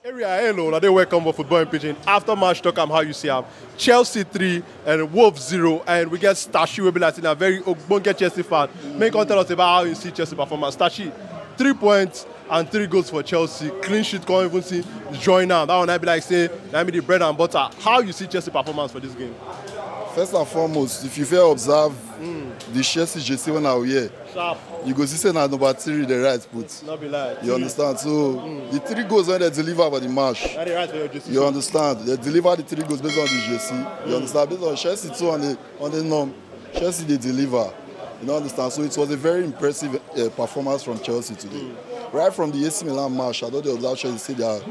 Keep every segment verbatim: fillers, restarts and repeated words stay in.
Area hello, na dey welcome for football in pidgin. After match talk am how you see am. Chelsea three and Wolves zero, and we get Stashi wey be like say na very ogbonge Chelsea fan. Make him tell us about how you see Chelsea performance. Stashi, three points and three goals for Chelsea. Clean sheet come even see join am. That one I be like say na be the bread and butter. How you see Chelsea performance for this game? First and foremost, if you fit observe the Chelsea jersey wey I wear, Sharp. You go see say na number three the right put. No be lie. You understand? So the three goals wey dem deliver for the match, Na the right for your jersey. You understand? They deliver the three goals based on the jersey. You understand? Based on Chelsea too on the on the norm, Chelsea dey deliver. You know understand? So it was a very impressive uh, performance from Chelsea today. Right from the A C Milan match, I don dey observe Chelsea say their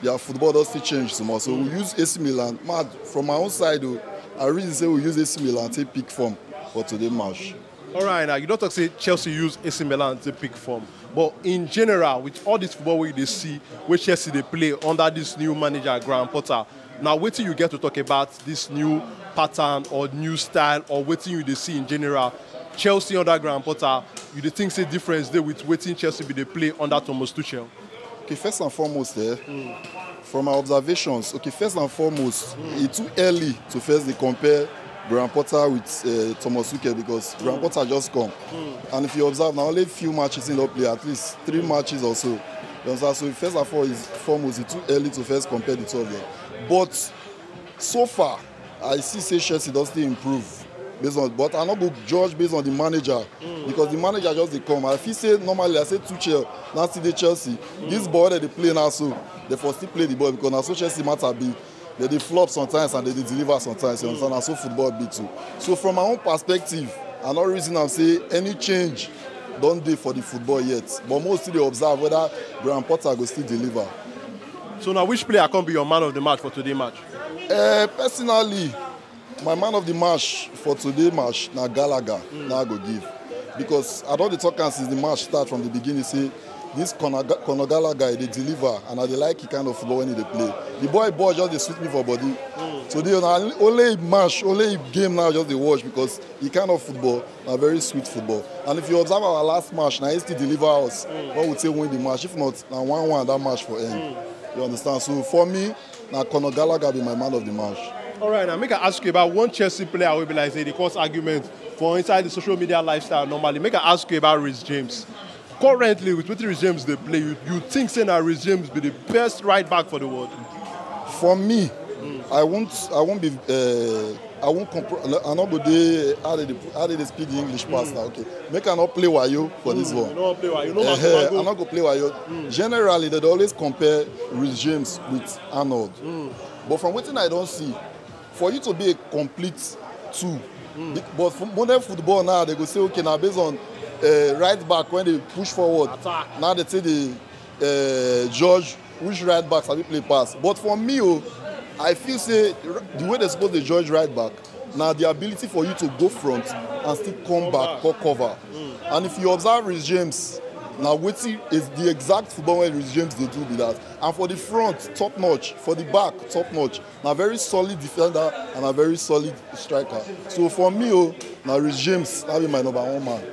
their football don still change small. So we use A C Milan. Mad from my own side o, I reason say we use A C Milan take pick form for today match. All right, now you don't talk say Chelsea use A C Milan to pick form, but in general, with all this football we dey see, wey Chelsea dey play under this new manager Graham Potter, now wetin you get to talk about this new pattern or new style or wetin you dey see in general? Chelsea under Graham Potter, you dey think say difference dey with wetin Chelsea be dey play under Thomas Tuchel? Okay, first and foremost, eh, from my observations, okay, first and foremost, e too early to first dey compare Graham Potter with uh, Thomas Tuchel because Graham Potter just come, and if you observe, na only few matches he don play, at least three matches or so. You understand? So first and foremost, is foremost, e too early to first compare the two of them. But so far, I see say Chelsea don still improve based on, but I no go judge based on the manager because the manager just dey come. I feel say normally I say Tuchel na still dey Chelsea. This ball wey dem dey play now, so dem for still play the ball because na so Chelsea matter be. Dem dey flop sometimes and dem dey deliver sometimes. You understand? Na so football be too. So from my own perspective, I no reason am say any change don dey for the football yet, but most still dey observe whether Graham Potter go still deliver. So now, which player come be your man of the match for today match? Uh, personally, my man of the match for today match na Gallagher na I go give, because I don dey talk am since the match start from the beginning say this Conor Ga- Conor Gallagher, he dey deliver and I dey like the kind of football wey he dey play. The boy ball just dey sweet me for body. Today na only match, only game now I just dey watch because the kind of football na very sweet football. And if you observe our last match, na he still deliver us when we take win the match. If not, na one one that match for end. You understand? So for me, na Conor Gallagher be my man of the match. All right, now make I ask you about one Chelsea player wey be like say dey cause argument for inside the social media lifestyle normally. Make I ask you about Reece James. Currently, with wetin Reece James dey play, you, you think say na Reece James be the best right back for the world? For me, I won't I won't be uh, I won't compro- I no go dey how dey dey- how dey dey speak the English pass now. Okay, make I no play wayo for this You one. no play well. You know Uh, what I no go play wayo. Generally, they dey always compare Reece James with Arnold. But from wetin I don see, for you to be a complete two, be- but for modern football now, they go say okay, now based on uh, right back when they push forward, Attack. Now they say they uh, judge which right back sabi play pass. But for me, oh, I feel say r- the way they suppose dey judge right back na the ability for you to go front and still come back, come cover. And if you observe Reece James, na wetin is the exact football wey Reece James dey do be that. And for the front, top notch. For the back, top notch. Na very solid defender and a very solid striker. So for me, oh, na Reece James na be my number one man.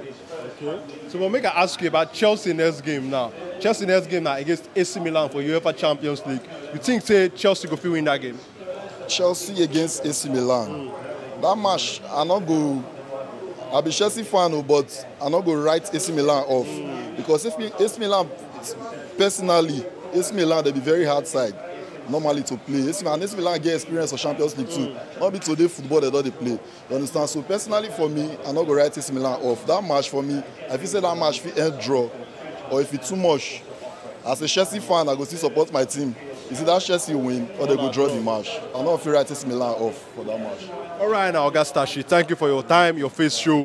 Okay. So, but make I ask you about Chelsea next game now. Chelsea next game now against A C Milan for UEFA Champions League. You think say Chelsea go fit win that game? Chelsea against A C Milan. That match, I no go. I be Chelsea fan, oh, but I no go write A C Milan off because if me, A C Milan personally, A C Milan they be very hard side normally to play. A C Milan, A C Milan get experience for Champions League too. Not be today football they don dey play. You understand? So personally for me, I no go write A C Milan off. That match for me, I feel say that match fit end draw, or if it too much, as a Chelsea fan, I go still support my team. Is it that Chelsea win or they go draw the match? I no fit write A C Milan off for that match. All right, now, Oga Stashi, thank you for your time, your face show.